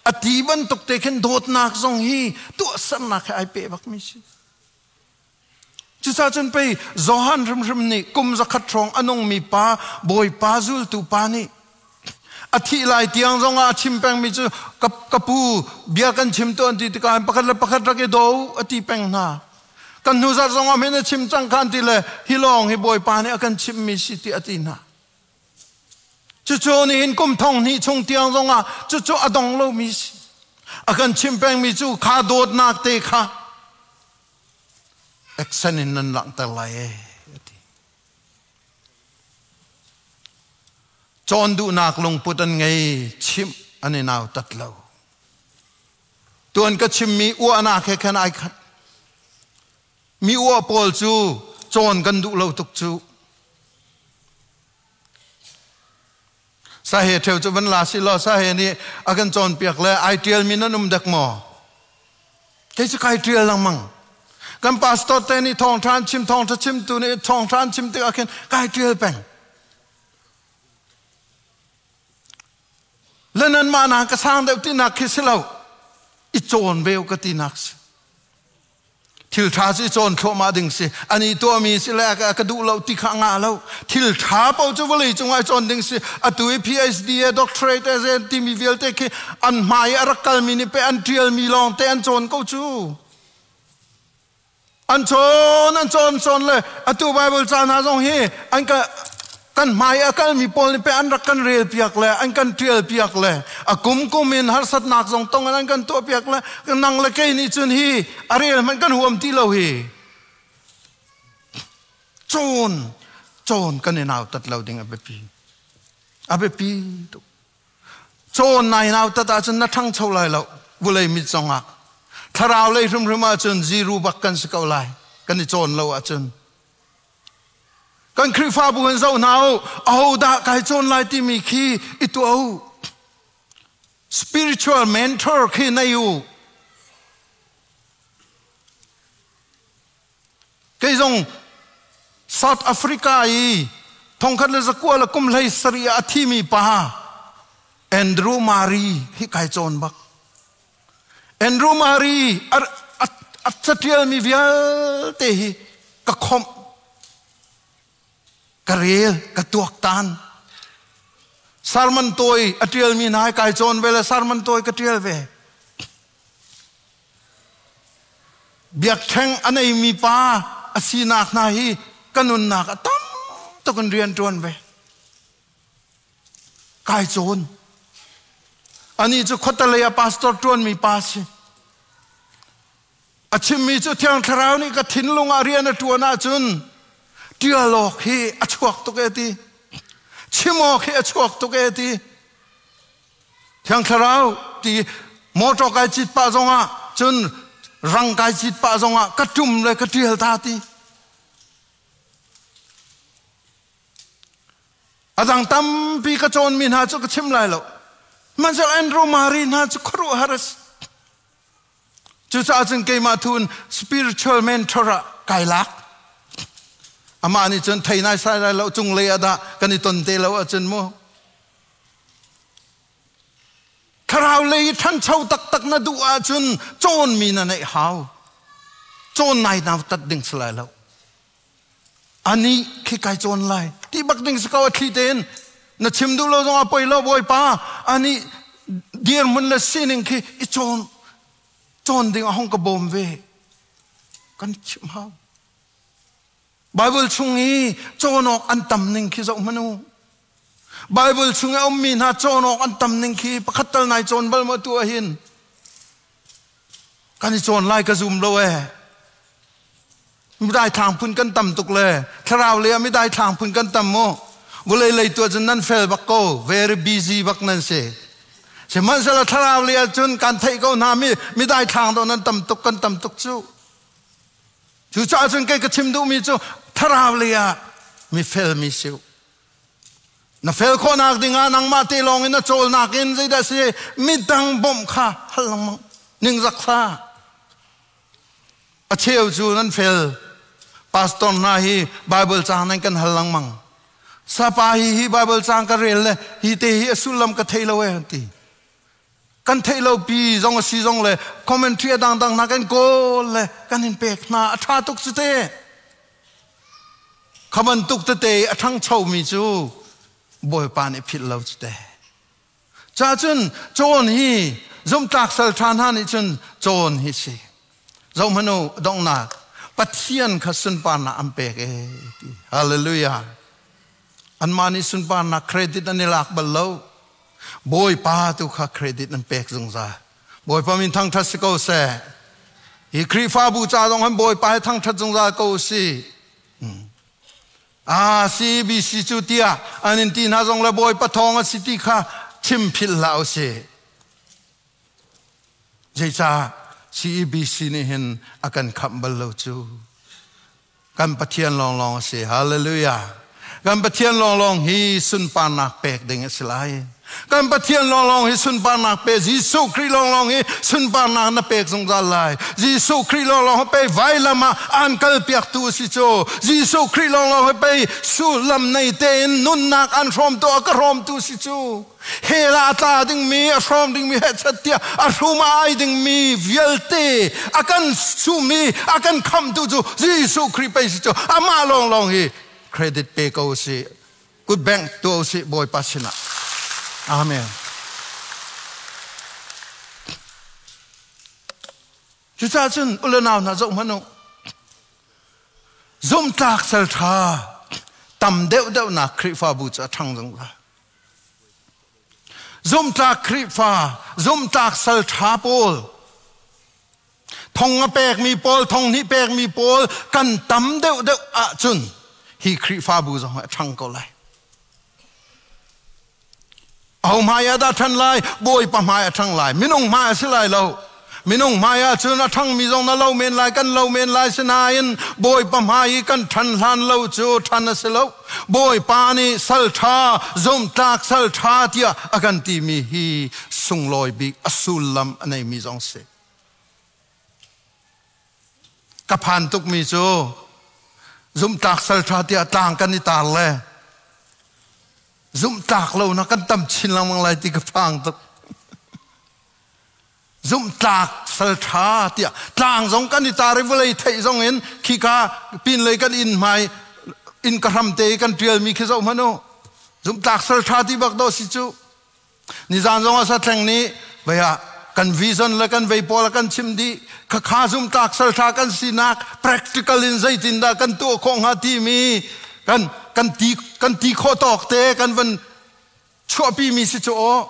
a ti bantuk te khin dawtnak zong hi tuahsernak he ai peh bakmi si. Cucaah cun pei Johan hrimhrim nih kum zakhat hrawng a nungmi pa Bawipa zultu pa nih a thih lai tiang zongah a chim pengmi cu ka pu bia kan chim tuan ti tikah pakhat le pakhat rak i do a ti peng hna. Kan hnu zarh zongah min a chim cang khan ti le hi lawng hi Bawipa nih a kan chimhmi si ti a ti hna. Cucu nihin kum thong hnih chung tiang zongah cucu a dong lomi si. A kan chim pengmi cu kha dawtnak te kha action in nan langhter lai e ati. Cawn duhnak lungput an ngei chimh an i nautat lo. Tuan ka chimmi uahnak he khan ai khat. Mi uah pawl cu cawn kan duh lo tuk cu. Sahe ṭheu cu van la si law sahe nih a kan cawnpiak le ai ṭialmi nan um dek maw? Kei cu kai ṭial lengmang. Kan pastor te nih thawngṭha an chim, thawngṭha chimtu nih thawngṭha an chim tikah khin kai ṭial peng. Le nanmah na ka sang deuh tinak khi si lo. I cawn ve ka ti nak si. Thil ṭha cu i cawn thluahmah ding si. Ani tuahmi si le ka duh lo ti kha ngah lo. Thil ṭha paoh cu vawlei cungah i cawn ding si. Atu i PhD e doctorate e timi vialte khi an hmai i a rak kalmi nih pe an ṭialmi lawng te an cawn ko cu. An cawn, an cawn, cawn le atu Bible ca hna zong hi an ka kan hmai a kalmi pawl nih pe an rak kan rel piak le an kan ṭial piak le a kum kum in harsatnak zong tong in an kan tuah piak le nang le kei nih cun hi a rel hmanh kan huam ti lo hi. Cawn, cawn kan i nautat lo ding a biapi. A biapi tuk. Cawn nai nautat ahcun na ṭhangcho lai lo vulei mit zongah. Thlarau lei hrimhrim ahcun ziru bak kan si ko lai kan i cawn lo ahcun. Kan Khrihfabu in zoh hna u, ahodah kai cawn lai timi khi i tuah u. Spiritual mentor khi nei u. Kei zong South Africa i 1917 ah a thimi pa Andrew Murray hi kai cawn bak. Andrew Murray a catialmi vialte hi ka khomh, ka rel, ka tuaktan. Sermon tawi a tialmi hna hi kai cawn ve le sermon tawi ka tial ve. Biakṭheng a neimi pa a sinak hna hi ka nunnak a tam tuk in rian ṭuan ve. Kai cawn. Anih cu khuatelei ah pastor ṭuanmi pa a si. A chimmi cu Thiang Thlarau nih ka thinlung ah rian a ṭuan ahcun ṭial awk hi a chuak tuk e ti. Chim awk hi a chuak tuk e ti. Thiang Thlarau ti motor kai cit pah zongah cun rang kai cit pah zongah ka ṭum le ka ṭial ta ti. A dang tampi ka cawnmi hna cu ka chim lai lo. Hmanhsehlaw Andrew Murray hna cu khuaruahhar a si. Cucaah cun keimah tu in spiritual mentor ah kai lak. Amah nih cun thei nai sai lai lo cunglei ah dah kan i ton te lo ahcun mu. Thlarau lei i ṭhancho taktak na duh ahcun cawnmi na neih hau. Cawn nai nautat ding si lai lo. Anih khi kai cawn lai. Ti bak ding si ko a thli tein. Na chim duh lo zong ah poi lo Bawipa. Anih dirhmun le sining khi i cawn cawn ding a hong ka bawm ve. Kan chim hau. Bible chung i cawn awk an tam ning khi zoh hmanh u. Bible chung i a ummi hna cawn awk an tam ning khi pakhat tal nai cawn bal maw tu ahhin? Kan i cawn lai ka zum lo ee. Midai thlang phun kan tam tuk le thlarau le ah midai thlang phun kan tam mu. Vulei lei tu ahcun nan fel bak ko. Very busy bak nan si. Sihmanhsehlaw thlarau le ahcun kan theih ko hna mi midai thlang do nan tam tuk kan tam tuk cu. Cucaah cun kei ka chim duhmi cu thlarau lei ah mi felmi si u. Na fel khawhnak dingah nangmah te lawng in na cawlnak in zeidah si midang bawmh kha hal lengmang ningzak hlah. A cheu cu nan fel. Pastor hna hi Bible caang nan kan hal lengmang. Sapa hi hi Bible caang ka rel le hi te hi a sullam ka thei lo e ti. Kan theih lo pi zong a si zong le commentary a dangdang hna kan kawl le kan in pek hna a ṭha tuk cu te. Kha bantuk tete a ṭhangchomi cu Bawipa nih philh lo cu te. Ca cun cawn hi zumtlak sal ṭha hna nih cun cawn hi si. Zohhmanh u donghnak Pathian kha sunparnak an pek e ti. Hallelujah. Anmah nih sunparnak credit an i lak bal lo. Bawipa tu kha credit an pek zungzal. Bawipa min thangṭhat si ko seh. Hi Khrihfabu ca zong han Bawipa he thangṭhat zungzal ko si. Ah, CBC cu tiah an in ti hna zong le Bawipa thawng a si ti kha chim philh hlah u sih. Zeicah CEBC nih hin a kan khamh bal lo cu. Kan Pathian lawnglawng a si. Hallelujah. Kan Pathian lawnglawng hi sunparnak pek ding a si lai. Kan Pathian lawnglawng hi sunparnak pe Jesuh Khrih lawnglawng hi sunparnak na pek zungzal lai. Jesuh Khrih lawnglawng hi pei vailam ah an kalpiaktu a si cu. Jesuh Khrih lawnglawng hi pei sullam nei tein nunnak an hrawmtu a ka hrawmtu si cu. Hell ah a tla dingmi, a hrawm dingmi hechet tiah a hrum a ai dingmi vialte a kan sumi, a kan khamtu cu Jesuh Khrih pei si cu. Amah lawnglawng hi credit pe ko si. Kut bengh tuah usih Bawipa sinah. Amen. Cucaah cun u le nau hna zoh hmanh u. Zumhtlak sal ṭha tam deuhdeuhnak Khrihfabu cu a ṭhang zungzal. Zumhtlak Khrihfa, zumhtlak sal ṭha pawl, thong a pekmi pawl, thong hnih pekmi pawl kan tam deuhdeuh ahcun hi Khrihfabu zong a ṭhang ko lai. Aho hmai ah dah ṭhan lai? Bawipa hmai a ṭhang lai. Minung hmai a si lai lo. Minung hmai ah cun a ṭhangmi zong na lo men lai, kan lo men lai sinain Bawipa hmai i kan ṭhan hlan lo cu ṭhan a si lo. Bawipa nih sal ṭha, zumhtlak sal ṭha tiah a kan timi hi sunglawi bik a sullam a neimi zong si. Ka phan tukmi cu zumhtlak sal ṭha tiah tlang kan i tar le zumhtlak lo na kan tam chin lengmang lai ti ka phang tuk. Zumhtlak sal ṭha tiah tlang zong kan i tar i vawlei theih zong in khika pinlei kan inn hmai inn ka hram te i kan ṭialmi khi zoh hmanh u. Zumhtlak sal ṭha ti bak dawh si cu. Nizan zong ah satleng nih vei ah kan vision le kan vei pawl a kan chim dih khakha zumtlak saltha kan sinak practical in zeitindah kan tuah khawh hnga timi kan kan ti kan ti khawh tawk te kan van chuahpi mi si cu aw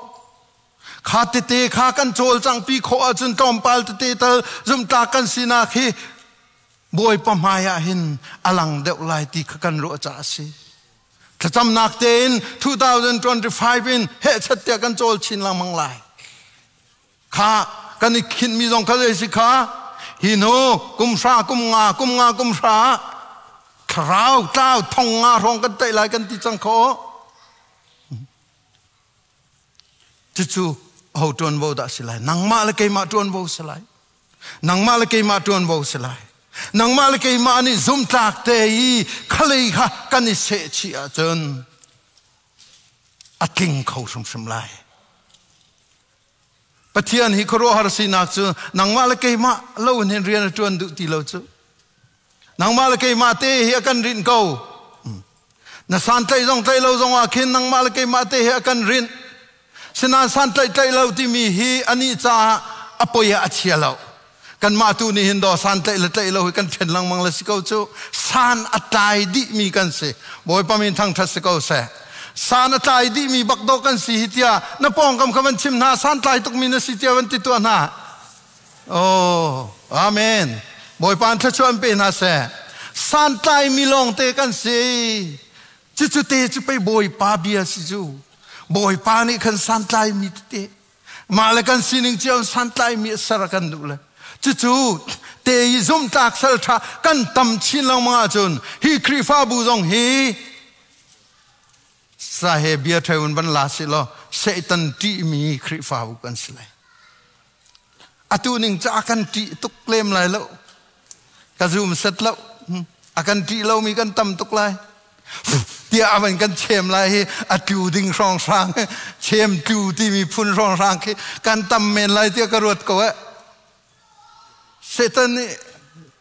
kha tete kha kan cawlcang pi khawh ahcun tlawmpal tete tal zumtlak kan sinak hi Bawipa hmai ah hin a lang deuh lai ti kha kan ruah caah a si. Thlacamnak tein 2025 in hehchat tiah kan cawl chin lengmang lai. Kha kan i khinhmi zong kha zei si kha hi hnu kum hra kum nga kum nga kum hra thlarau tlau thong nga hrawng kan taih lai kan ti cang kho. Cucu ho ṭuanvo dah si lai? Nangmah le keimah ṭuanvo si lai. Nangmah le keimah ṭuanvo si lai. Nangmah le keimah nih zumtlak te i khalei kha kan i sehchih ahcun a tling kho hrimhrim lai. Pathian hi khuaruahhar sinak cu nangmah le keimah lo in hin rian a ṭuan duh ti lo cu. Nangmah le keimah te hi a kan rinh ko. Na santlaih zong tlaih lo zong ah khin nangmah le keimah te hi a kan rinh. Sinain santlaih tlaih lo timi hi anih caah a poi ah a chia lo. Kanmah tu nih hin daw santlaih le tlaih lo hi kan ṭhen lengmang le si ko cu. San a tlai dihmi kan si. Bawipa min thangṭhat si ko seh. San a tlai dihmi bak dawh kan si hi tiah na pawngkam kha van chim hna san tlai tukmi na si tiah van ti tuah hna. Oh, amen. Bawipa an thluachuah an pe hna seh. Santlaimi lawngte kan si. Cucu te cu pei Bawipa bia si cu. Bawipa nih khan santlaimi tete mah le kan sining cio santlaimi a ser a kan duh le cucu te i zumhtlak sal ṭha kan tam chin lengmang ahcun hi Khrihfabu zong hi sa he bia ṭheu in van la si law Satan ṭihmi Khrihfabu kan si lai. Atu ning cu a kan ṭih tuk lem lai lo. Ka zum set lo. A kan ṭih lomi kan tam tuk lai. Tiah a van kan chem lai hi a tlu ding hrawnghrang chem tlu timi phun hrawnghrang khi kan tam men lai tiah ka ruat ko eh. Satan nih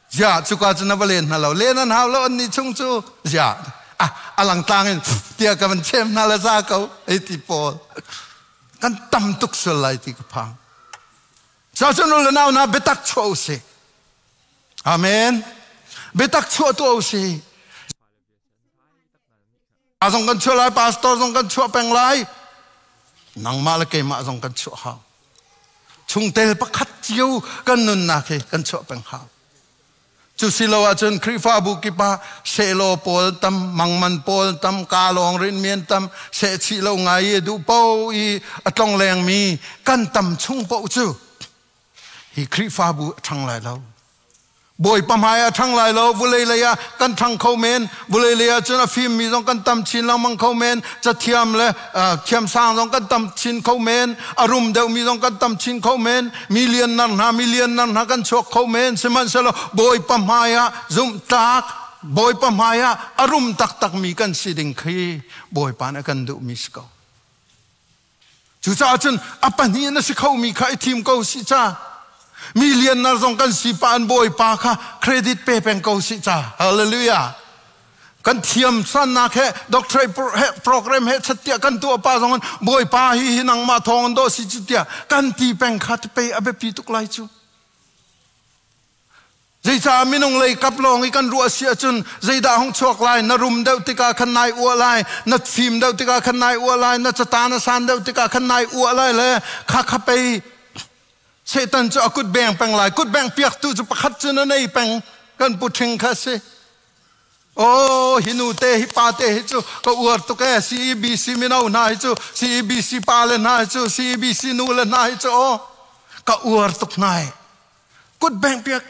zia cuka cu na va len hna lo. Len an hau lo an nih chung cu zia ah a langtlang in tiah ka van chem hna la za ko ei ti pawl. Kan tam tuk sual lai ti ka phang. Cacun u le nau hna biatak chuah u sih. Amen. Biatak chuah tuah u sih. A zong kan chuah lai, pastor zong kan chuah peng lai. Nangmah le keimah zong kan chuah hau. Chungtel pakhat cio kan nunnak hi kan chuah peng hau. Cu si lo ahcun Khrihfabu kip ah sehlaw pawl tam, mangman pawl tam, ka lawng rinmian tam, sehchih lo ngai i duh po i a tlonglengmi kan tam chung paoh cu hi Khrihfabu a ṭhang lai lo. Bawipa hmai ah ṭhang lai lo, vulei lei ah kan ṭhang kho men, vulei lei ah cun a fimmi zong kan tam chin lengmang kho men, cathiam le thiamsang zong kan tam chin kho men, a rum deuhmi zong kan tam chin kho men, million nar hna, million nar hna kan chuak kho men, sihmanhsehlaw Bawipa hmai ah zumhtlak, Bawipa hmai ah a rum taktakmi kan si ding khi Bawipa nih a kan duhmi si ko. Cucaah cun a pahnih na si khomi kha i thim ko si ca. Mi liannar zong kan si pa an bawipa kha credit pe peng ko si ca. Hallelujah. Kan thiam sannak he doctorate he program he chattia kan tuah pa zong bawipa hi hi nangmah thawng do si chu tia kan ti peng kha te pe a biapi tuk lai cu. Zeicah minung lei kap lawng i kan ruah si ahcun zeidah hung chuak lai? Na rum deuh tikah khan nai uah lai, na fim deuh tikah khan nai uah lai, na cata na san deuh tikah khan nai uah lai le kha kha pei Satan cu a kut beng peng lai. Kut beng piaktu cu pakhat cu na nei peng kan pu ṭhing kha si. Oh, hi nu te hi pa te hi cu ka uar tuk ee CEBC mino hna hi cu CEBC pa le hna hi cu CEBC nu le hna hi cu oh ka uar tuk hna hi. Kut bengh piak.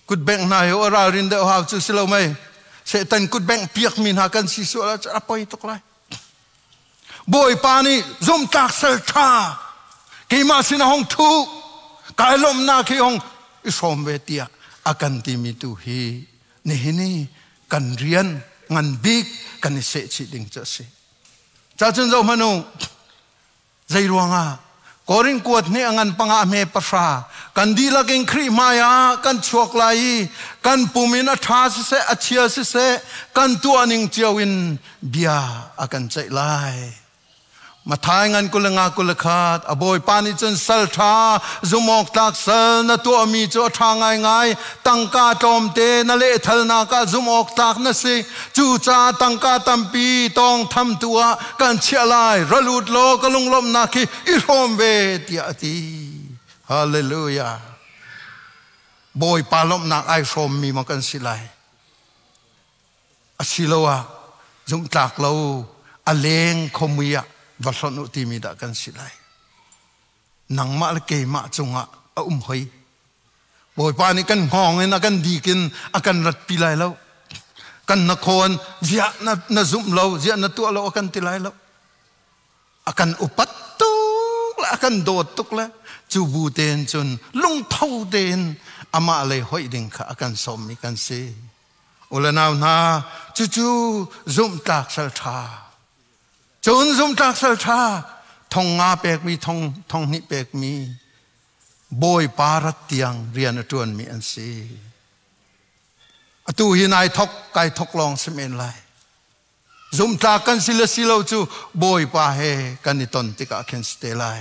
Kut bengh hna hi ralrin deuh hau cu si lo mei. Satan kut bengh piak mi hna kan si sual ah a poi tuk lai. Bawipa nih zumtlak sal ṭha keimah sin hong thu kai lawmhnak hi hong i hrawm ve tiah a kan timi tu hi nihin i kan rian ngan bik kan i sehchih ding cu a si. Cacun zoh hmanh u Zeiruangah? Korin kuat nih a ngan panga hme pahra kan dihlak in Khrih hmai ah kan chuak lai i kan pum in a ṭha siseh a chia siseh kan tuah ning cio in bia a kan ceih lai. Mathai ngan 21 21 a bawipa nih cun sal ṭha zumawk tlak sal na tuahmi cu a ṭha ngaingai tangka tlawmte na lehthalnak ah zumh awk tlak na si cucaah tangka tampi tawng thamtu ah kan chiah lai ra lut law ka lunglawmhnak hi i hrawm ve tiah a ti hallelujah bawipa lawmhnak ai hrawmmi maw kan si lai asiloah zumhtlak lo a leng khomui ah va hlonh u timi dah kan si lai nangmah le keimah cungah a um hoi Bawipa nih kan hngawng in a kan dik in a kan ratpi lai lo. Kan na khawn ziah na, na zumh lo, ziah na tuah lo a kan ti lai lo. A kan upat tuk le a kan dawt tuk le cu bu tein cun lungtho tein amah lei hoih ding kha a kan sawmmi kan si. Ule nau hna, cucu zumhtlak sal ṭha. Cun zumhtlak sal ṭha, thong nga pekmi, thong, thong hnih pekmi, Bawipa rat tiang rian a ṭuanmi an si. Atu hi nai thok kai thok lawng si men lai. Zumhtlak kan si le si lo cu Bawipa he kan i ton tikah khin si te lai.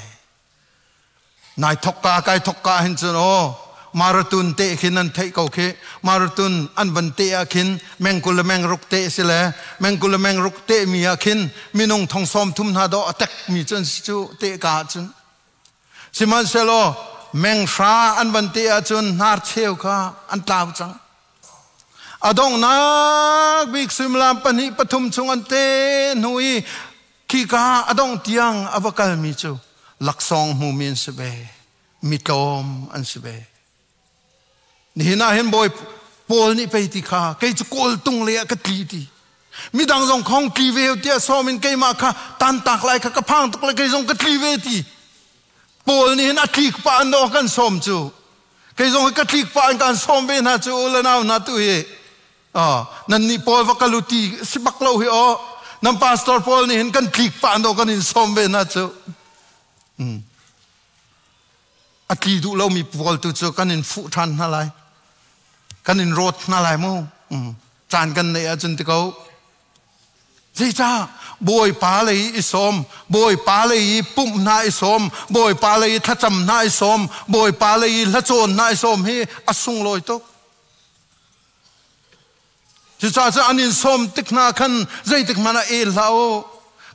Nai thok ka kai thok ka hin cun aw maratun te khin an theih ko khi maratun an van te ah khin mengkul le mengruk te si le mengkul le mengruk te mi ah khin minung thong sawm thum hna do a tek mi cun si cu te ka ah cun Sihmanhsehlaw menghra an van te ahcun hnarcheu kha an tlau cang. A donghnak bik suimilam pahnih pathum chung an te hnu i khika a dongh tiang a va kalmi cu laksawng hmumi an si ve. Mi tlawm an si ve. Nihin ah hin Bawi Paul nih pei ti kha kei cu kawltung lei ah ka tli ti. Midang zong khong tli ve tiah sawm in keimah kha tantak lai kha ka phang tuk le kei zong ka tli ve ti. Paul nih hin a tlik pah an aw kan sawm cu. Kei zong ka tlik pah in kan sawm ve hna cu le nau hna tu hi. Nan nih Paul va kalu ti si bak lo hi aw. Nan pastor Paul nih hin kan tlik pah an aw kan in sawm ve hna cu. A tli duh lomi pawl tu cu kan in fuh ṭhan hna lai. Kan in rawt hna lai mu. Caan kan neih ahcun ti ko. Zeicah Bawipa lei i sawm, Bawipa lei i pumh hna i sawm, Bawipa lei i thlacam hna i sawm, Bawipa lei i hlacawn hna i sawm hi a sunglawi tuk. Cucaah cun an in sawm tik hna khan zeitik hmanh ah el hlah u.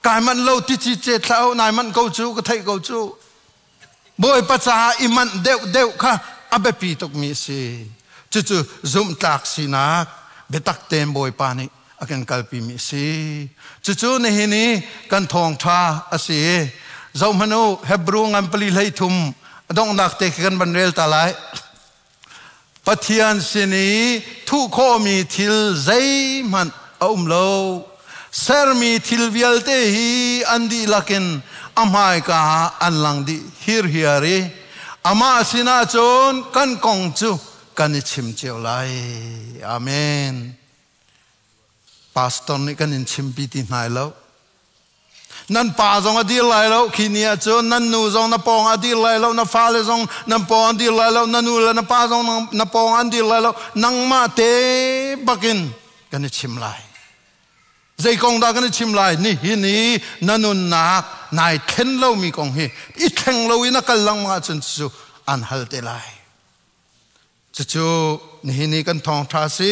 Kai manh lo ti ci cet hlah u, nai manh ko cu, ka theih ko cu. Bawipa caah i manh deuh deuh kha a biapi tukmi a si. Cucu zumhtlak sinak biatak tein Bawipa nih a kan kalpimi a si. Cucu nihin i kan thawngṭha a si. Zohhmanh u, Hebrew ngan pali hlei thum a donghnak te khi kan van rel ta lai. Pathian sin i thuh khawhmi thil zeihmanh a um lo. Sermi thil vialte hi an dihlak in a hmaika ah an lang dih hirhiar i amah sinah cun kan kong cu kan i chim cio lai. Amen. Pastor nih kan in chimpi ti hna lo. Nan pa zong a dir lai lo khi ni ah cun, nan nu zong na pawng a dir lai lo, na fale zong nan pawng an dir lai lo, na nu le na pa zong na pawng an dir lai lo. Nangmah te bakin kan i chim lai. Zei kong dah kan i chim lai? Nihin i na nunnak nai thlen lomi kong hi i thleng lo in a kal lengmang ahcun cu an hal te lai. Cucu nihin i kan thawngṭha si,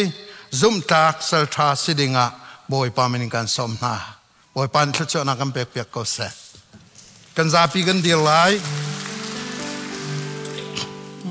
zumhtlak salṭha si dingah Bawipa min in kan sawm hna. Bawipa nih thluachuahnak kan pekpiak ko seh. Kan zapi kan dir lai.